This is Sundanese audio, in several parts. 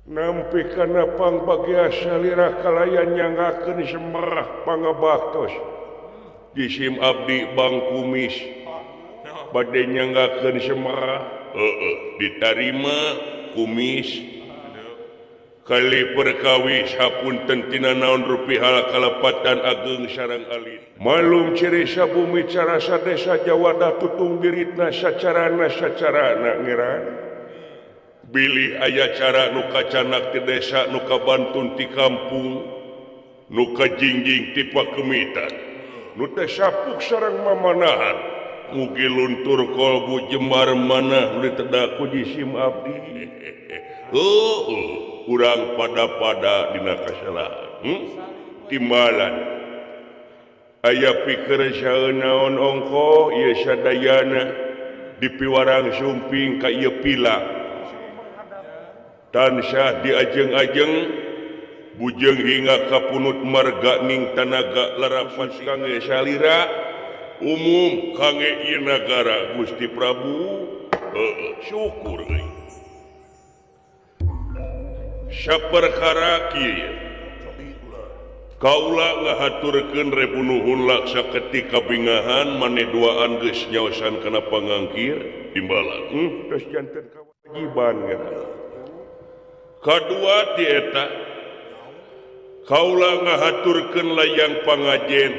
Nampi kana pangbagia salira kalayan nyanggakeun semerah pangabaktos. Jisim abdi Bang Kumis bade nyanggakeun semerah heeh ditarima kumis. Kali perkawis hapunten tina naon rupi hal kalepatan ageng sareng alit. Malum cirisa bumi carasa desa Jawadah tutung diritna sacarana sacarana ngeran. Bilih aya cara nu kacanak ti desa nu kabantun ti kampung nu kajingjing ti pakemitan nu teh sapuk sareng mamanahan mugi luntur kolbu jembar manah nu ditedak ku jisim abdi. Heuh urang pada-pada dina kasalahan. Timbalan aya pikeun saeun naon ongko ieu sadayana dipiwarang sumping ka ieu pila tansah diajeng-ajeng bujeng hingga kapunut marga ning tanaga larapan kangge salira umum kangge ieu nagara Gusti Prabu. Heueuh syukur euy. Saperkara kieu kaula ngahaturkeun rebu nuhun laksa ketika kabingahan maneh duaan geus nyaosan kana pangangkir timbalan. Geus janten kawajiban geura. Kadua ti eta kaula ngahaturkeun layang pangajen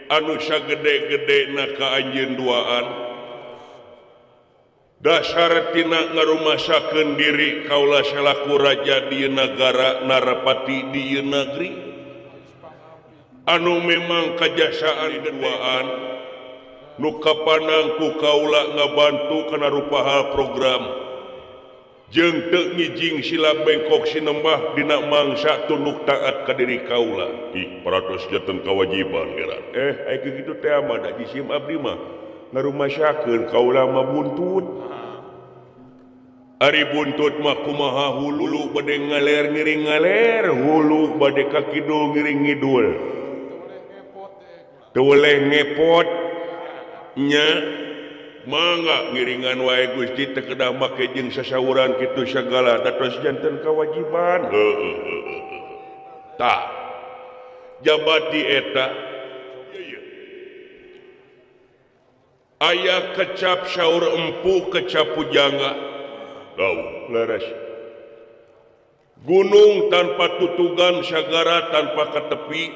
anu sagede-gedena ka anjeun duaan. Dasar tina ngarumasakeun diri kaula salaku raja di nagara narapati di negeri anu memang kajasaan duaan nu kapanang ku kaula ngabantu kana rupa hal program jeung teu ngijing sila bengkok sinembah dina mangsa tunduk taat ka diri kaula. Ih paratos janten kawajiban geran. Ai kitu teh mah da jisim abdi mah ngarumasakeun kaula mah buntut. Ari buntut mah kumaha hulu bade ngaler ngiring ngaler hulu bade ka kidul ngiring ngidul. Teu weleh ngepot nya mangga ngiringan wae Gusti teu kedah make jeung sasawuran kitu sagala datos janten kawajiban. Heueuh. Tah jabat di eta aya kecap saur empu kecap pujangga dau leres gunung tanpa tutugan sagara tanpa katepi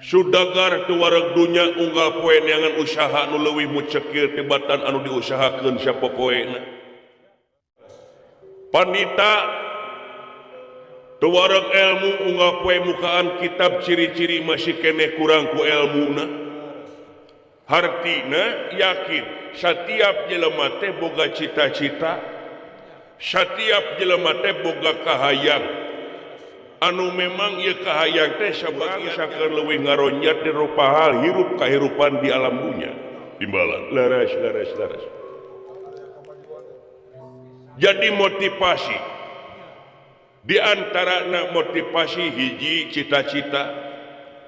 sudagar teu wareg dunya unggal poe neangan usaha nu leuwih mucekir tibatan anu diusahakeun sapopoena panita teu wareg ilmu unggal poe mukaan kitab ciri-ciri masih keneh kurang ku elmuna. Hartina yakin setiap jelema teh boga cita-cita, setiap jelema teh boga kahayang anu memang ieu kahayang teh sabangsa keur leuwih ngaronjat di rupa hal hirup kahirupan di alam dunya. Timbalan leres leres leres. Jadi motivasi di antarana motivasi hiji cita-cita,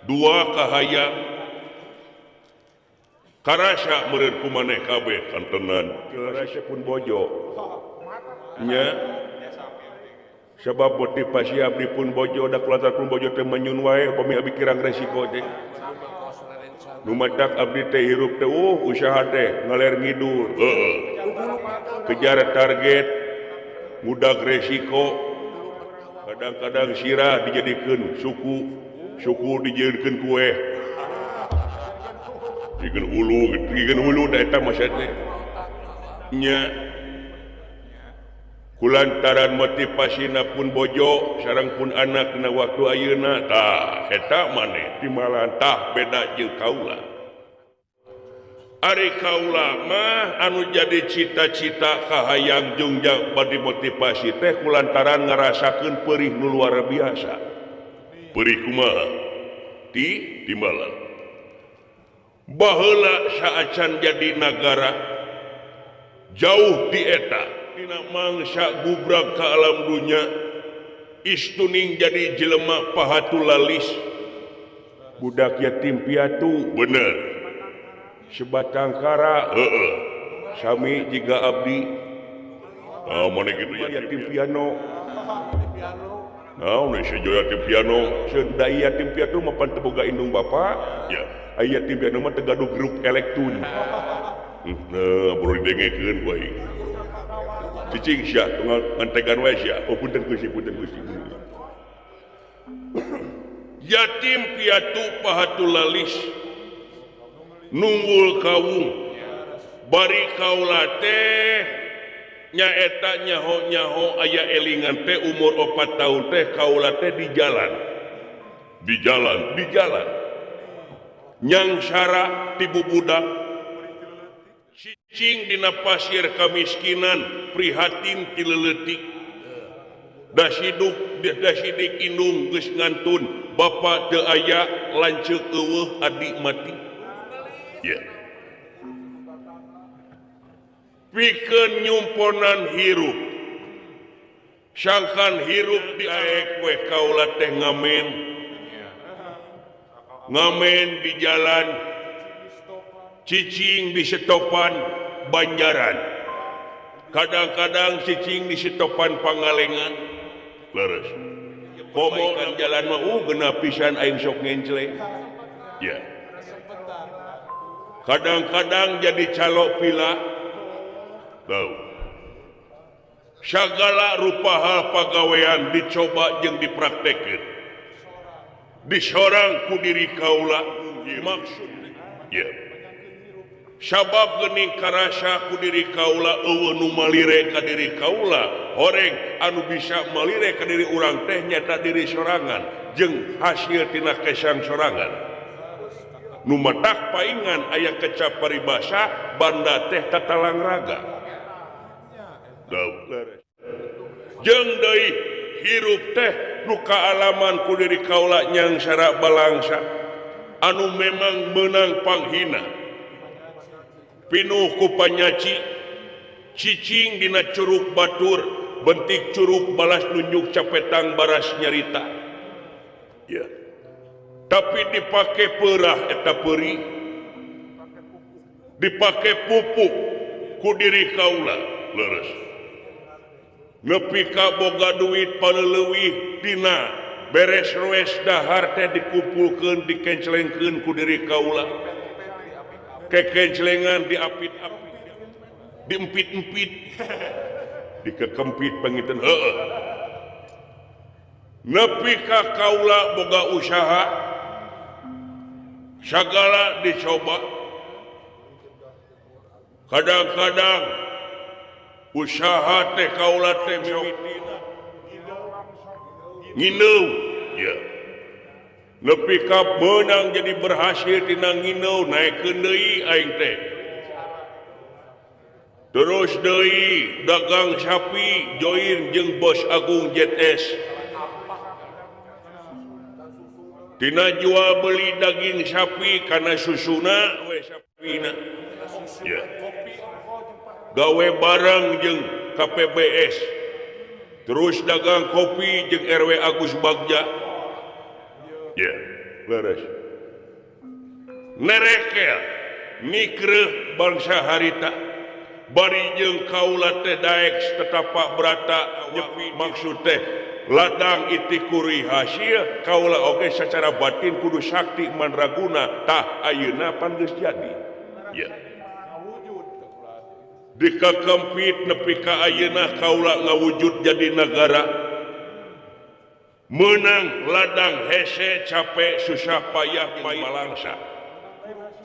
dua kahayang. Karasa meureun ku maneh kabeh kantenan karasa pun bojo nya sebab motivasi abdi pun bojo da kulantaran pun bojo teh manyun wae upami abdi kirang resiko teh nu matak abdi teh hirup teh usaha teh ngaler ngidul heueuh kejar target mudag resiko kadang-kadang sirah dijadikeun suku suku dijadikeun kue dijadikeun ulu dijadikeun ulu da eta maksudna nya kulantaran motivasina pun bojo sareng pun anak dina waktu ayeuna tah eta maneh timbalan tah beda jeung kaula. Ari kaula mah anu jadi cita-cita kahayang jeung badi motivasi teh kulantaran ngarasakeun perih nu luar biasa. Perih kumaha? Ti timbalan baheula saacan jadi nagara jauh di eta dina mangsa gubrak ka alam dunya istuning jadi jelema pahatu lalis budak yatim piatu bener sebatang kara heeh sami jiga abdi Oh, mana gitu yatim piano. Naon si yatim piano? Da yatim piatu mah pan teu boga indung bapa. Ya, yatim piano mah teu gaduh grup elektun. Nah, boro didengekeun ku aing. Cicing sia, ngantegan we sia. Oh, punten Gusti, punten Gusti. Yatim piatu pahatul lalis. Nunggul kawung. Bari kaula teh nyaeta nyaho-nyaho aya elingan teh umur 4 tahun teh kaula teh di jalan. Di jalan, di jalan. Nyangsara ti bubudak. Cicing dina pasir kamiskinan, prihatin ti leuletik. Dasiduk dasidik indung geus ngantun, bapa teu aya, lanceuk eueuh, adik mati. Ya. Pikeun nyumponan hirup sangkan hirup diaek we kaula teh ngamen ngamen di jalan cicing di setopan Banjaran kadang-kadang cicing di setopan Pangalengan leres komo kan jalan mah genah pisan aing sok ngencle ya kadang-kadang jadi calok pila. Segala rupa hal pagawean dicoba jeung dipraktekeun. Disorang ku diri kaula maksud ya. Sabab geuning karasa ku diri kaula eueuh nu malire ka diri kaula, horeng anu bisa malire ka diri urang teh nyata diri sorangan jeung hasil tina kesang sorangan. Nu matak paingan aya kecap paribasa banda teh tatalang raga. Jeung deui hirup teh nu kaalaman ku diri kaula nyangsara balangsa anu memang meunang panghina pinuh ku panyaci cicing dina curug batur bentik curug balas nunjuk capetang baras nyarita ya tapi dipake peurah eta peuri dipake pupuk ku diri kaula leres nepi ka boga duit paleleuwih dina beres roes dahar teh dikumpulkeun dikencelengkeun ku diri kaula kekencelengan diapit-apit diempit-empit dikekempit pangiten heueuh nepi ka kaula boga usaha sagala dicoba kadang-kadang usaha teh kaula teh ngineu ya nepi ka beunang jadi berhasil tina ngineu naekeun deui aing teh terus deui dagang sapi join jeung Bos Agung ZS tina jual beli daging sapi kana susuna we sapina ya gawe barang jeung KPBS terus dagang kopi jeung RW Agus Bagja ya leres nerekel mikreuh bangsa harita bari jeung kaula teh daek tetapak berata nyepi maksud teh ladang itikuri hasil kaula oge secara batin kudu sakti mandraguna tah ayeuna pan geus jadi ya dikakempit nepi ka ayeuna kaula ngawujud jadi negara menang ladang hese capek susah payah malangsa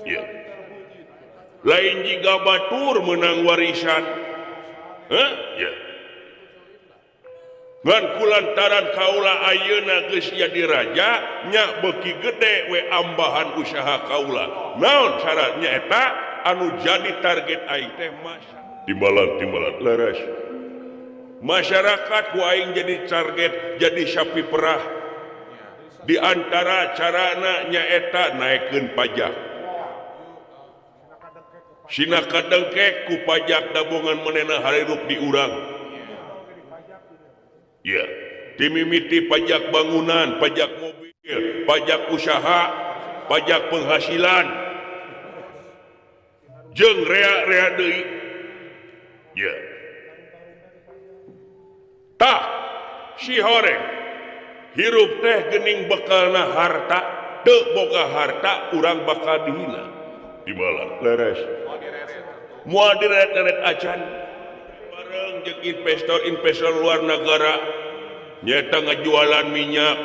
ya lain jiga batur menang warisan heh ya ngan kulantaran kaula ayeuna geus jadi raja nya beuki gede we ambahan usaha kaula naon syaratnya eta anu jadi target aing teh mas timbalan-timbalan leres masyarakat ku aing jadi target jadi sapi perah di antara carana nyaeta naekkeun pajak sina kadengkek ku pajak dabongan manehna harerup di urang ya dimimiti pajak bangunan pajak mobil pajak usaha pajak penghasilan jeung rea-rea deui ya. Si horeng hirup teh geuning bekalna harta, teu boga harta urang bakal dihina. Timbalan leres. Moal direret-eret acan. Bareng jeung investor-investor luar negara nyata ngajualan minyak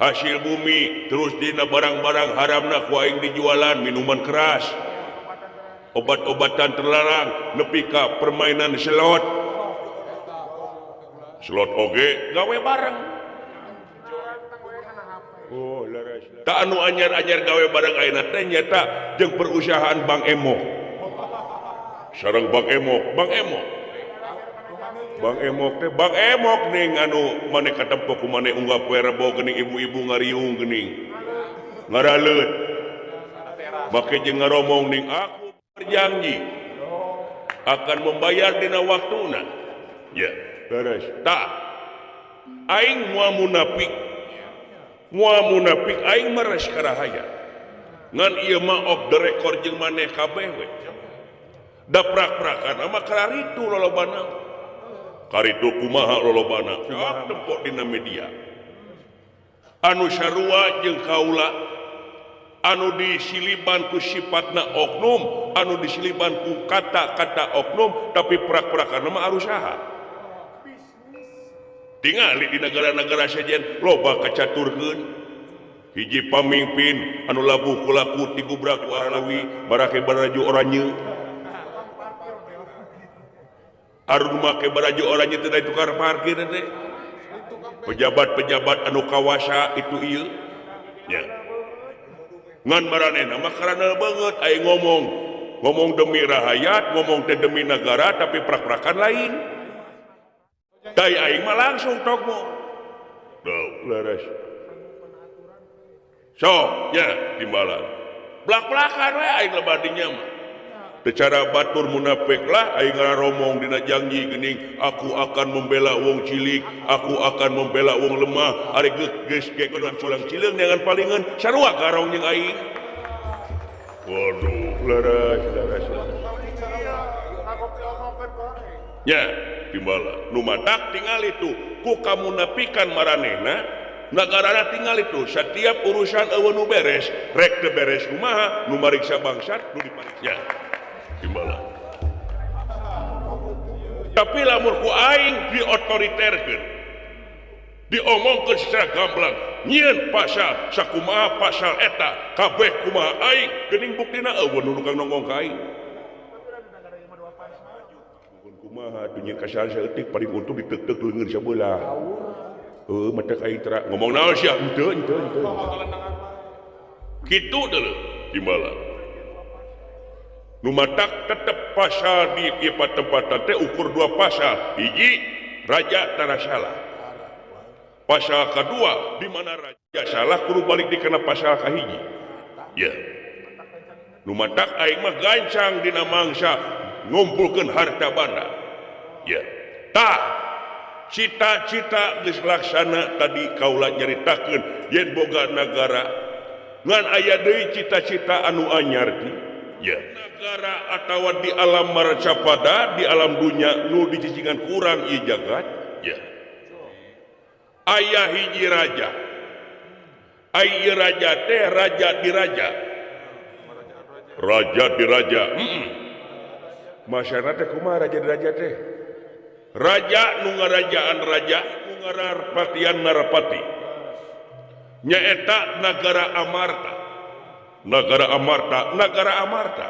hasil bumi terus dina barang-barang haramna ku aing dijualan minuman keras, obat-obatan terlarang nepi ka permainan slot. Slot oge gawe bareng. Oh, leres. Tak anu anyar-anyar gawe bareng ayeuna teh nyata jeung perusahaan Bank Emok. Sareng Bank Emok, Bank Emok. Bank Emok teh Bank Emok ning anu maneh katempo ku maneh unggah poe Rebo geuning ibu-ibu ngariung geuning. Ngaraleut. Make jeung ngaromong ning aku berjanji akan membayar dina waktuna. Ya, beres. Tah. Aing moal munafik. Moal munafik aing meres karahaya. Ngan ieu mah off the record jeung maneh kabeh we. Da prak-prakan mah kararitu lolobana. Karitu kumaha lolobana. Kumaha tempo dina media. Anu sarua jeung kaula anu disiliban ku sifatna oknum, anu disiliban ku kata-kata oknum, tapi prak-prakan mah arusaha. Tingali di negara-negara sejen loba kacaturkeun. Hiji pamimpin anu labuh kulaku digubrak ku Alawi barake baraju oranye. Arun make baraju oranye teh tukar parkir teh. Pejabat-pejabat anu kawasa itu ieu. Nya. Ngan maranehna mah karana banget aing ngomong. Ngomong demi rahayat, ngomong teh demi negara tapi prak-prakan lain. Dai aing mah langsung tokmo. Duh, leres. So, ya timbalan. Blak-blakan we aing lebar dinya mah. Secara batur munafik lah aing ngaromong dina janji geuning aku akan membela wong cilik, aku akan membela wong lemah, ari geus ge culang cileung neangan palingan sarua garong jeung aing. Waduh, leres leres. Ya, timbalan. Nu matak tingal itu ku kamunafikan maranehna, nagarana tingal itu setiap urusan eueuh nu beres, rek teu beres kumaha, nu mariksa bangsat nu dipariksa. Timbalan. Tapi lamun ku aing diotoriterkeun, diomongkeun secara gamblang, nyieun pasal sakumaha pasal eta kabeh kumaha aing geuning buktina eueuh nu tukang nonggong ka aing. Kumaha dunya kasar saeutik paling untung diteuk-teuk leungeun sabelah. Heuh matak aing tera ngomong naon sia henteu henteu henteu. Kitu deuleu timbalan. Nu matak tetep pasal di ieu patempatan teh ukur dua pasal. Hiji raja tara salah. Pasal kedua di mana raja salah kudu balik dikena pasal kahiji. Ya. Nu matak aing mah gancang dina mangsa ngumpulkeun harta banda. Ya. Tah cita-cita geus laksana tadi kaula nyaritakeun yen boga nagara ngan aya deui cita-cita anu anyar ti. Ya. Negara atawa di alam marcapada di alam dunya nu dicicingan kurang ieu jagat. Ya. Aya hiji raja. Aya raja teh raja diraja. Raja diraja. Masyarakat teh kumaha raja diraja teh? Raja nu ngarajaan raja, nu ngarapatian narapati. Nyaeta nagara Amarta. Nagara Amarta, nagara Amarta.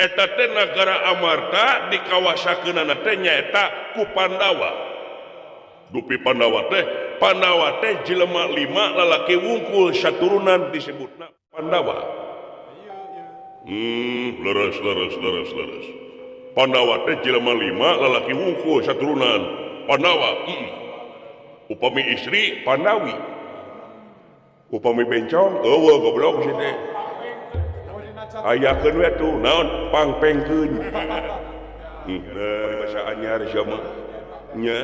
Eta teh nagara Amarta dikawasakeunana teh nyaeta ku Pandawa. Dupi Pandawa teh jelema 5 lalaki wungkul saturunan disebutna Pandawa. Leres leres leres leres. Pandawa teh jelema 5 lalaki wungkul saturunan Pandawa. Upami istri Pandawi. Upami bencong eueuh goblok si teh. Ayakeun we tuh naon pangpengkeun. Basa anyar sia mah. Nya.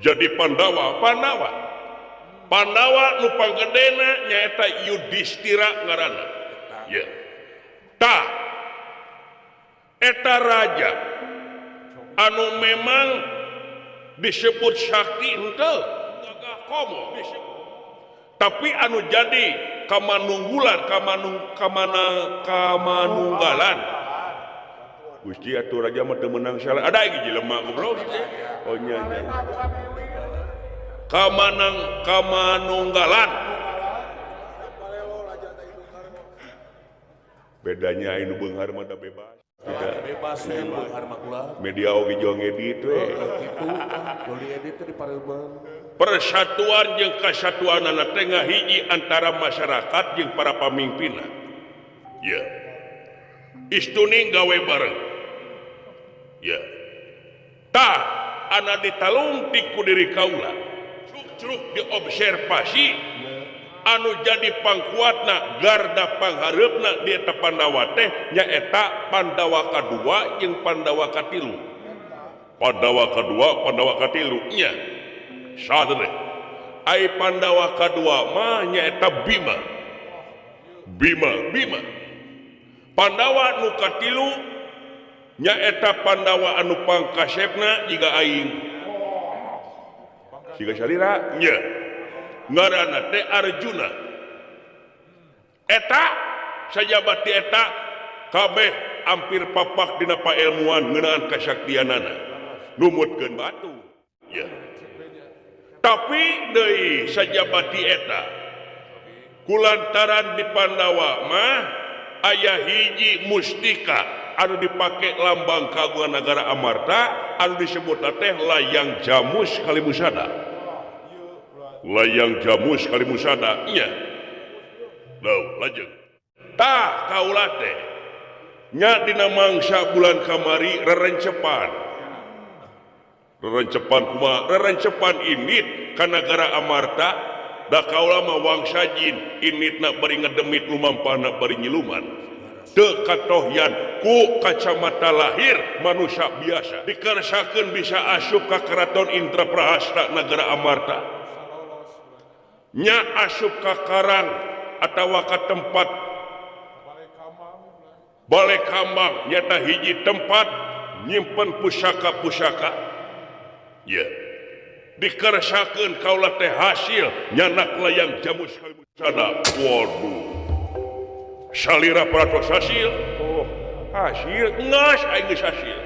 Jadi Pandawa, Pandawa. Pandawa nu panggedena nyaeta Yudhistira ngaranna. Ya. Tah. Eta raja anu memang disebut sakti henteu gagah komo tapi anu jadi kamanunggulan kamanunggalan Gusti atuh raja mah teu meunang salah ada ge jelema goblok oh nya nya kamanang kamanunggalan bedanya anu beunghar mah da bebas tidak bebas we beunghar mah kula media oge jol ngedit we kitu jol diedit teh di pareuman persatuan jeung kasatuanana teh ngahiji antara masyarakat jeung para pamimpinna ya istuning gawe bareng ya tah ana ditalungtik ku diri kaula curug diobservasi anu jadi pangkuatna garda panghareupna di eta Pandawa teh nyaeta Pandawa kadua jeung Pandawa katilu Pandawa kadua Pandawa katilu nya sadere ai Pandawa kadua mah nyaeta Bima Bima Bima Pandawa nu katilu nyaeta Pandawa anu pangkasepna jiga aing siga salira nya ngaranna teh Arjuna eta sajabati eta kabeh hampir papak dina paelmuan ngeunaan kasaktianana numutkeun batu ya tapi deui sajabati eta kulantaran di Pandawa mah aya hiji mustika anu dipake lambang kagungan nagara Amarta anu disebut teh layang jamus kalimusada layang jamus kalimusada nya leuh lajeng tah kaula teh nya dina mangsa bulan kamari rerencepan rerencepan kumaha rerencepan indit ka nagara Amarta da kaula mah wangsa jin inditna bari ngedemit lumampahna bari nyiluman teu katohyan ku kacamata lahir manusia biasa dikersakeun bisa asup ka keraton Indraprahasta nagara Amarta nya asup ka karang atawa ka tempat Balai Kambang nyata hiji tempat nyimpen pusaka-pusaka ya dikersakeun kaula teh hasil nyanak layang jamus kalimusada waduh salira paratos hasil oh hasil ngas aing geus hasil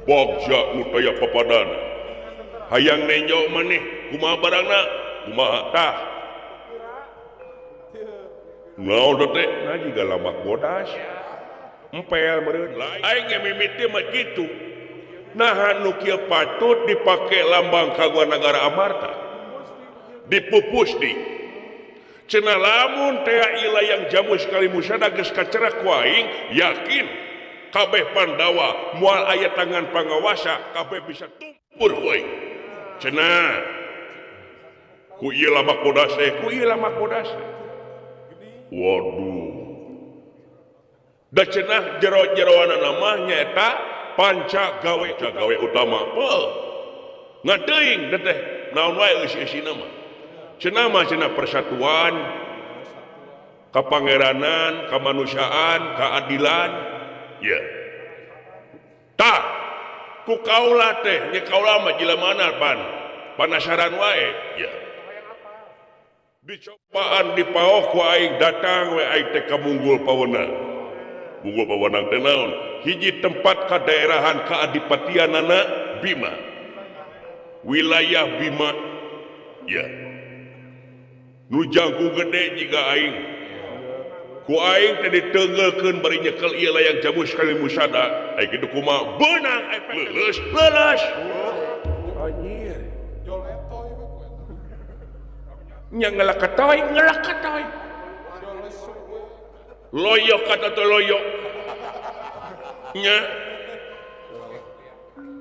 bagja nu taya papadana hayang nenjo maneh kumaha barangna kumaha tah naon teh nah jiga lamak bodas empel meureun aing ge mimiti mah kitu naha nu kieu patut dipake lambang kagungan nagara Amarta dipupus di cenah lamun teh layang jamus kalimusada geus kacerak ku aing yakin kabeh Pandawa moal aya tangan pangawasa kabeh bisa tumpur ku aing cenah ku ieu lamak bodas teh ku ieu lamak bodas teh waduh da cenah jero-jeroanana mah nyaeta panca gawe gawe utama heuh ngateuing teh naon wae eusi-eusina mah cenah mah cenah persatuan kapangeranan kamanusiaan keadilan ya tah ku kaula teh nya kaula mah jelemana pan panasaran wae ya dicobaan dipaoh ku aing datang we aing teh ka Munggul Pawenang Munggul Pawenang teh naon hiji tempat kadaerahan kaadipatianana Bima wilayah Bima ya nu jangkung gede jiga aing ku aing teh diteunggeulkeun bari nyekel ieu layang jamus kalimusada aing kitu kumaha beunang aing leuleus leuleus anjir nya ngelakatoy ngelakatoy loyok kata teh loyok nya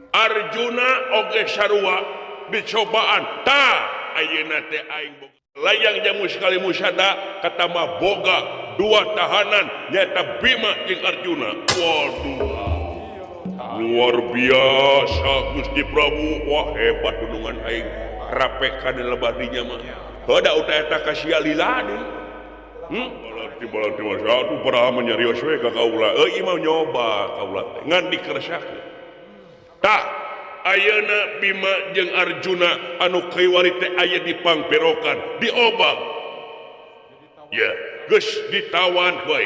Arjuna oge sarua dicobaan tah ayeuna teh aing layang jamus kalimusada katambah boga dua tahanan nyaeta Bima jeung Arjuna waduh luar biasa Gusti Prabu wah hebat dunungan aing rapekan lebadinya mah heuda udah eta ka sia lila deui Tibalang tibalang aduh padahal mah nyarios we ka kaula. Euy mah nyoba kaula teh ngan dikeresakeun. Tah ayeuna Bima jeung Arjuna anu kiwari teh aya di pangperokan diobak. Ya, geus ditawan we.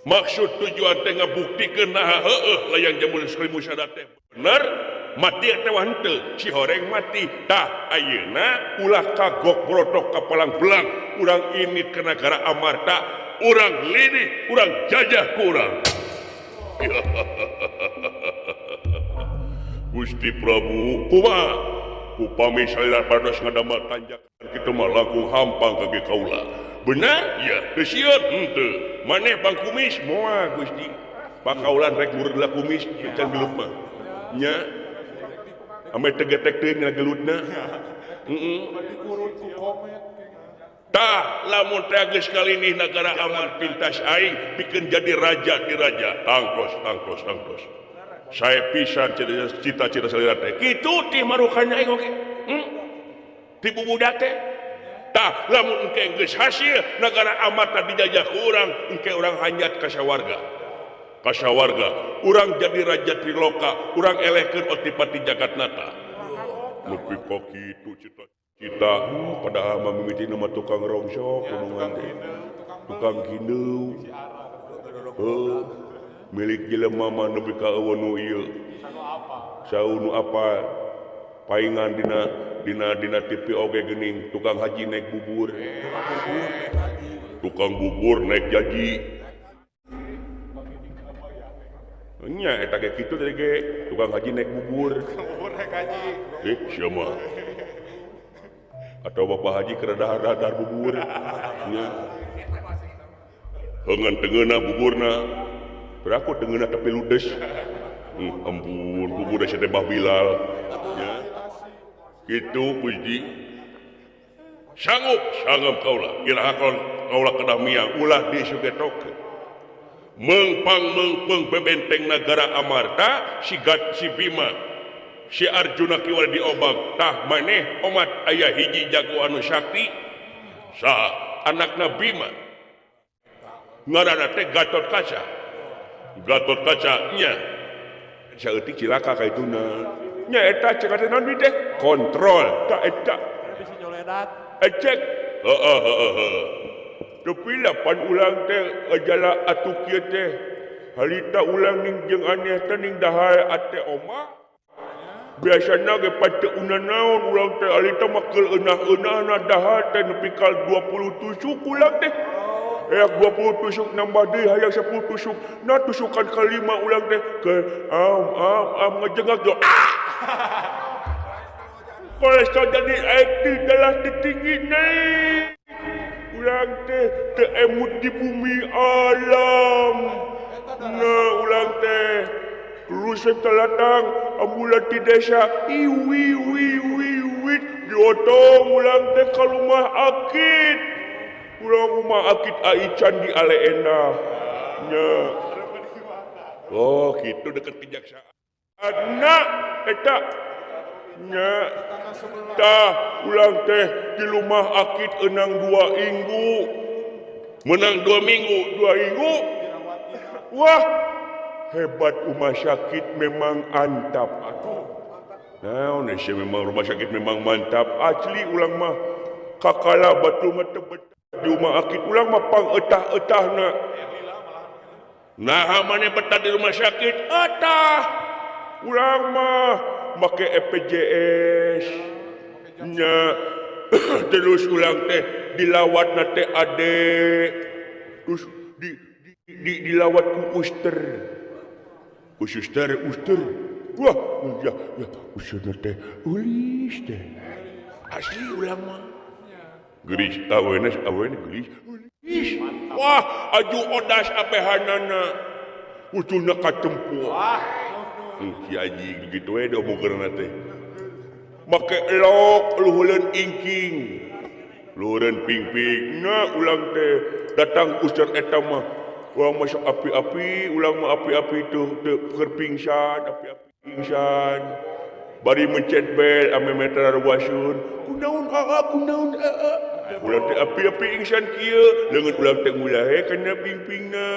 Maksud tujuan teh ngabuktikeun naha heueuh layang jambul Sri Musada teh bener mati atawa henteu si horeng mati. Tah ayeuna ulah kagok brotok ka palang-belang urang ini ke negara Amarta urang lini urang jajah ku urang. Gusti Prabu kumaha upami salira pados ngadamel tanjakan kitu mah langkung hampang ka ge kaula. Benar? Ya, teu sieun henteu. Maneh bang kumis moal Gusti. Pakaulan rek murdeula kumis can gelut mah. Nya. Ame teu getek teuing gelutna. Heeh. Tah lamun teh geus kalinih nagara Amar pintas aing pikeun jadi raja di raja. Tangtos tangtos tangtos. Saya pisan cita-cita salira teh. Kitu teh marukannya aing oge. Ti bubudak teh. Tah lamun engke geus hasil nagara Amarta dijajah ku urang, engke urang hanjat ka sawarga. Ka sawarga, urang jadi raja Triloka, urang elehkeun Otipati Jagatnata. Nepi ka kitu cita-cita, padahal mah mimitina mah tukang rongsok kumaha teh. Tukang gineu. Heuh, milik jelema mah nepi ka eueuh nu ieu. Saun nu apa? Paingan dina dina dina TV oge geuning tukang haji naik bubur. Tukang bubur naik jaji. Nya eta ge kitu tadi ge tukang haji naik bubur. Bubur naik haji. Eh sia mah. Atau bapak haji keur dahar-dahar bubur. Nya. Heungeun tengeuna buburna. Beraku tengeuna tapi ludes. Ampun bubur da teh Bah Bilal. Nya. Kitu Gusti. Sanggup, sanggup kaula. Iraha kaula kedah miang ulah disugetokeun. Mengpang mengpeng bebenteng nagara Amarta si Gat si Bima si Arjuna kiwari diobag. Tah maneh omat aya hiji jago anu sakti saha anakna Bima ngaranna teh Gatot Kaca. Gatot Kaca nya saeutik cilaka ka ituna nya eta cek teh naon teh kontrol ta eta bisa nyoledat cek heeh heeh. Tapi lapan ulang teh gejala atuh kieu teh harita ulang ning jeung aneh teh ning dahar ate oma biasana ge pate unanaon ulang teh harita mah keul eunah-eunahna dahar teh nepi ka 20 tusuk ulang teh aya 20 tusuk nambah deui hayang 10 tusuk nah tusukan kalima ulang teh ke am am am ngejengak jo ah kolesterol jadi aktif dalah ditinggi naik ulang teh teu emut di bumi alam. Nah ulang teh terus telatang ambulan di desa iwi wi wi wi diotong ulang teh ka rumah akit. Ulang rumah akit aican di Aleena. Nya. Oh gitu deket kejaksaan. Nah eta nya tah ulang teh di rumah akit enang 2 minggu menang 2 minggu 2 minggu wah hebat rumah sakit memang antap. Nah Indonesia memang rumah sakit memang mantap asli ulang mah kakala batu mah teu betah di rumah akit ulang mah pang etah-etahna. Nah maneh betah di rumah sakit etah ulang mah make EPJS nya terus ulang teh dilawat na teh ade terus di dilawat ku uster ku suster uster wah ya ya uster teh ulis teh asli ulang mah gelis awena awena gelis ulis wah aju odas apehanana ucuna katempo. Si anjing gitu we diomongkeunna teh. Make elok luhureun ingking. Luhureun pingping. Nah ulang teh datang uster eta mah. Urang masuk api-api, ulang mah api-api teu teu keur pingsan, api-api pingsan. Bari mencet bel ame meter wasun. Kunaon aa, kunaon aa. Ulang teh api-api ingsan kieu, leungeun ulang teh ngulahe kana pingpingna.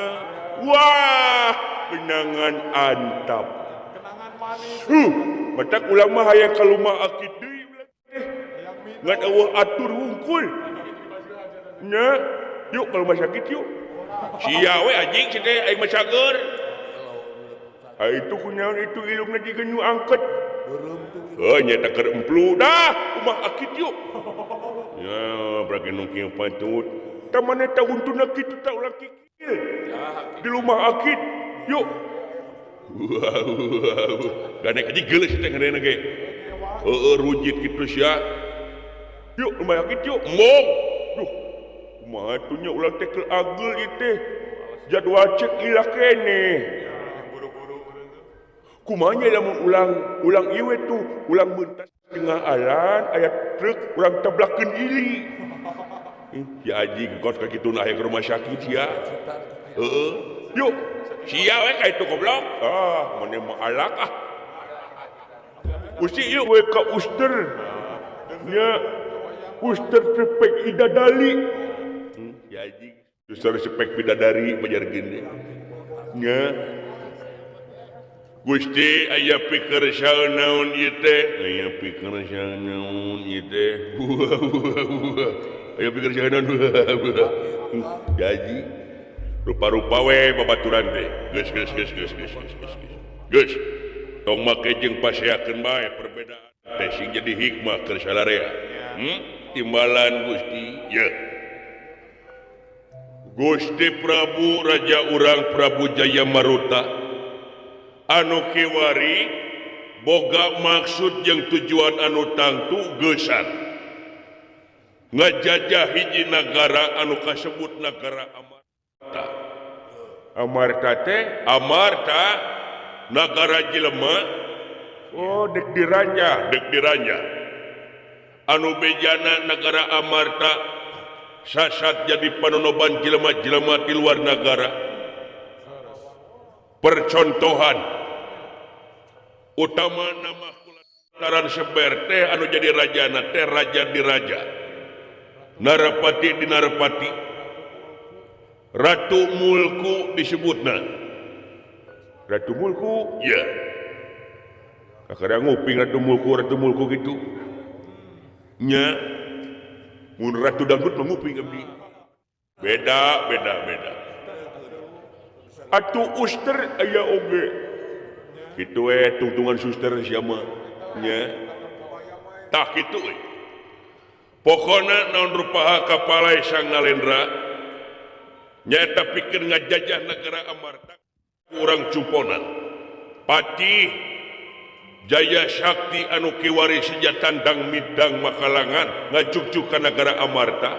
Wah, kenangan antap. Kenangan manis. Matak ulang mah hayang ka lumah akid deui ulang teh. Ngan eueuh atur hungkul. Nya, yuk ka rumah sakit yuk. Sia we anjing si teh aing mah cager. Ah itu kunaon itu ilungna jiga nu angket. Oh nya teh keur emplu dah, rumah akid yuk. Ya, berarti nu kieu patut. Tah maneh tah untuna kitu tah ulah kikil. Di rumah akid yuk. Gandeng aja geuleuh teh ngadanna ge. Heueuh rujit kitu sia. Yuk rumah akid yuk. Embung. Duh. Kumaha atuh nya ulah teh keur agel ieu teh. Jadwal cek ilah keneh. Kumaha nya lamun ulang ieu we tuh, ulang mentas tengah alan aya truk urang tablakeun ili. Ya anjing kos ka kitu aya ke rumah sakit sia. Heeh. Yuk. Sia we ka itu goblok. Ah, maneh mah alak ah. Gusti yuk we ka uster. Nya uster cepek idadali. Ya anjing, uster cepek bidadari bajarkeun deui. Nya Gusti aya pikir naon ieu teh? Aya pikir naon ieu teh? Aya pikir naon. Gaji rupa-rupa we babaturan teh. Geus geus geus geus geus geus geus. Tong make jeung paseakeun bae perbedaan teh sing jadi hikmah keur salarea. Timbalan Gusti ye. Gusti Prabu Raja urang Prabu Jaya Maruta anu kiwari boga maksud jeung tujuan anu tangtu geusan ngajajah hiji nagara anu kasebut nagara Amarta. Amarta teh Amarta nagara jelema. Oh dek diranja, dek diranja. Anu bejana nagara Amarta sasat jadi panonoban jelema-jelema di luar nagara. Percontohan utama nama kulantaran seber teh anu jadi rajana teh raja di raja, narapati di narapati, Ratu Mulku disebutna. Ratu Mulku ya kakara nguping Ratu Mulku gitu nya. Mun Ratu Dangdut mah nguping abdi. Beda beda beda. Atuh uster aya oge kitu we tungtungan suster sia mah nya. Tah kitu we. Pokona naon rupaha kapalai Sang Nalendra nyaeta pikeun ngajajah nagara Amarta urang cumponan. Patih Jaya Sakti anu kiwari senjata tandang midang makalangan ngajugjuk ka nagara Amarta.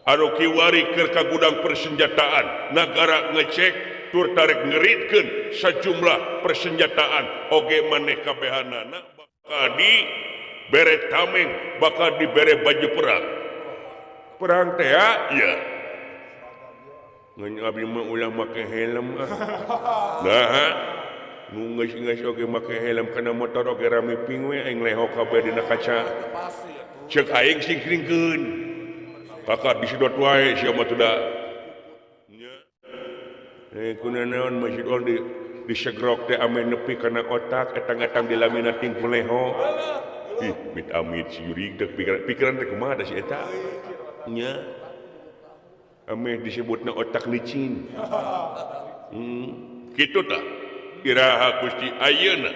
Anu kiwari keur ka gudang persenjataan nagara ngecek tur tarek ngeritkeun sajumlah persenjataan oge maneh kabehanana bakal dibere tameng, bakal dibere baju perang. Perang teh ya. Ngan abdi mah ulah make helm ah. Nah, nu geus-geus oge make helm kana motor oge rame ping we aing lehok kabeh dina kaca. Ceuk aing sing kringkeun. Kakak disedot wae sia mah teu da. Kunaon masjid ol di disegrok teh ame nepi kana otak etang-etang dilamina ting kuleho. Ih, mit-amit si jurig teh pikiran teh kumaha da si eta? Nya. Ame disebutna otak licin. Kitu tah. Iraha Gusti ayeuna.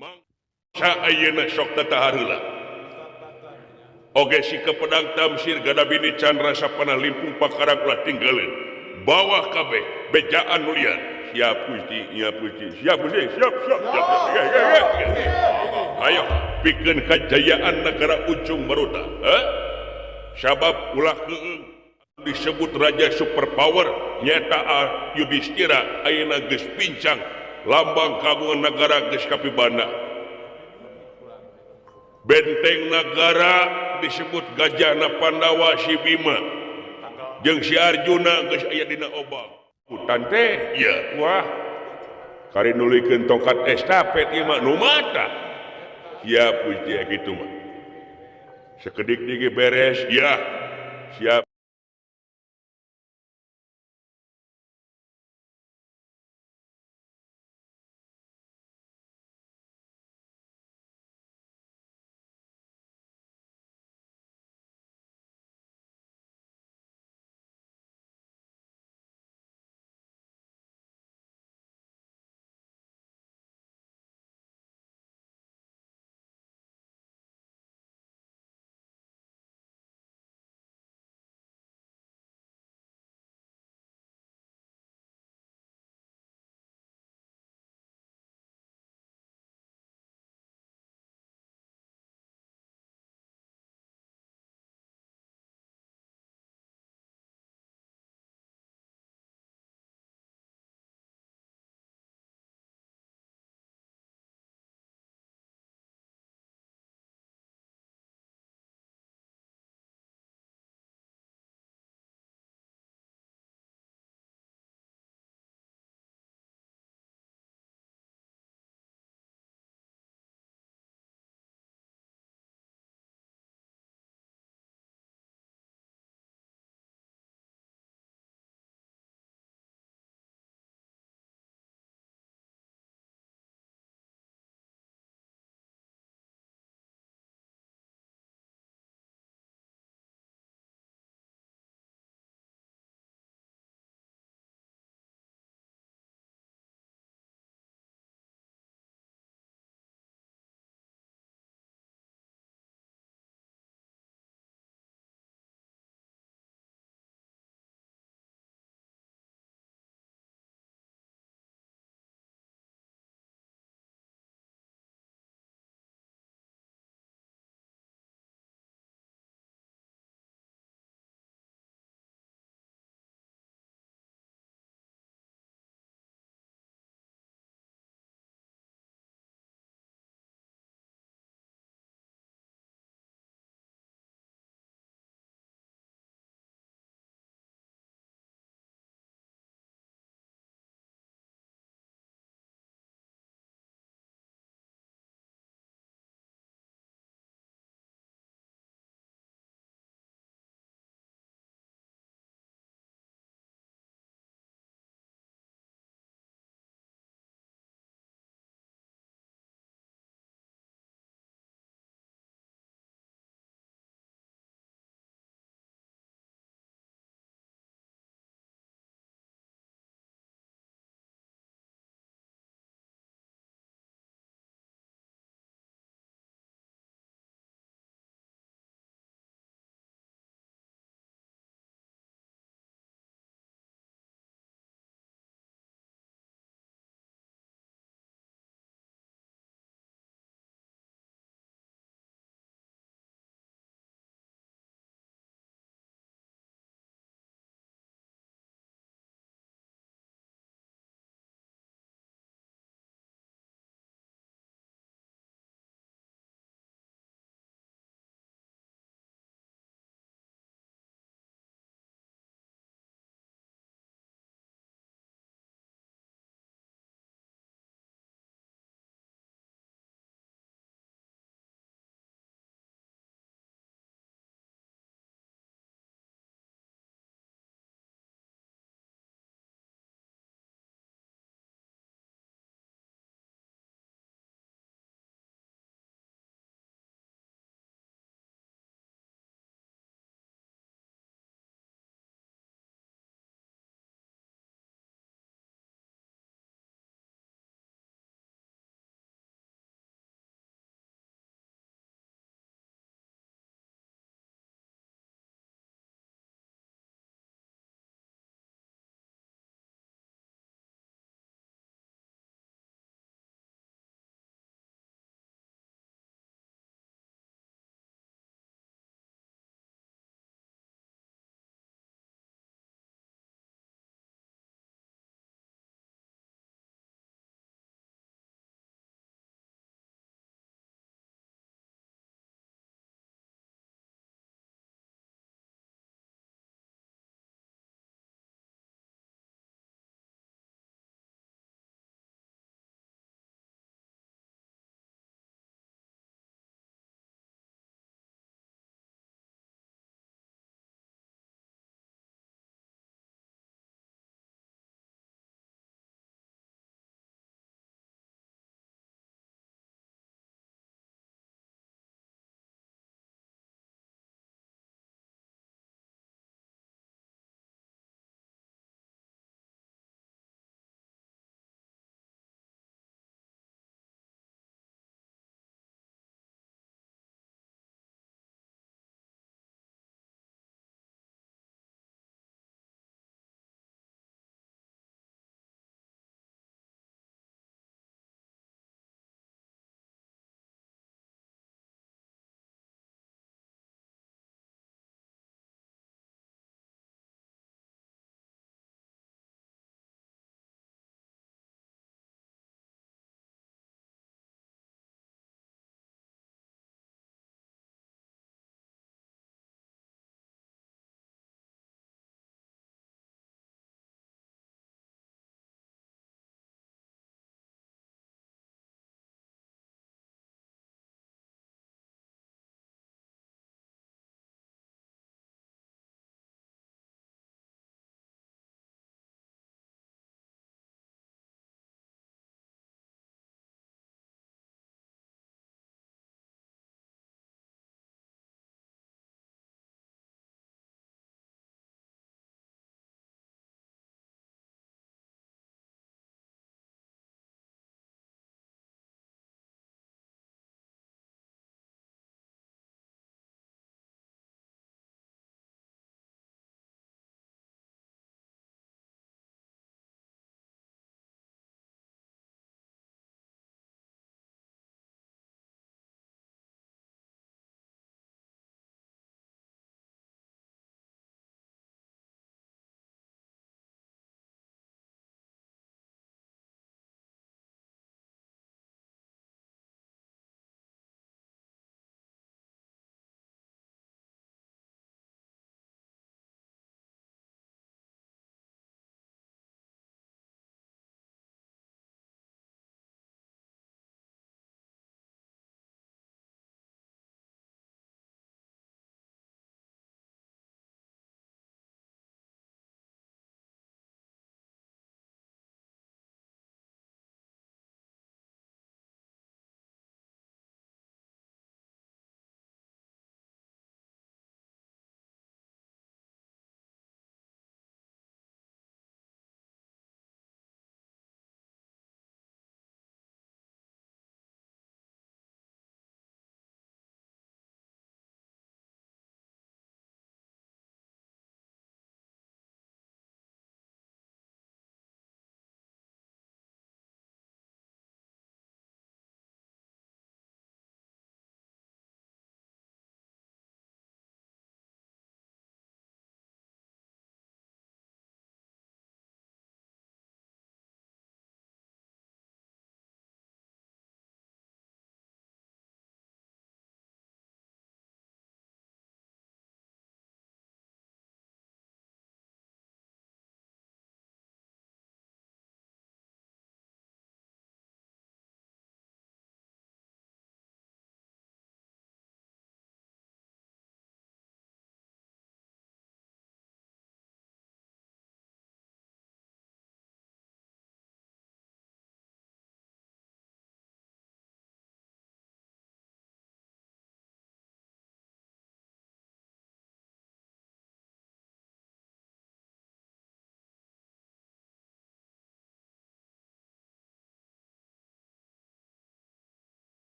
Mangsa ayeuna sok tataha heula. Oge si kepedang tamsir gadabini candra sapana limpung pakarang ulah tinggaleun. Bawah kabeh bejaan mulian. Siap Gusti, siap Gusti, siap Gusti, siap siap siap. Ayo pikeun kajayaan negara Ujung Maruta. Sabab ulah keung disebut raja superpower nyata Yudhistira ayeuna geus pincang lambang kagungan negara geus kapibana. Benteng negara disebut Gajahna Pandawa si Bima jeung si Arjuna geus aya dina obang. Hutan teh ya wah kari nuluykeun tongkat estafet ieu mah nu mata. Siap Gusti kitu mah. Sekedik digi beres ya. Siap.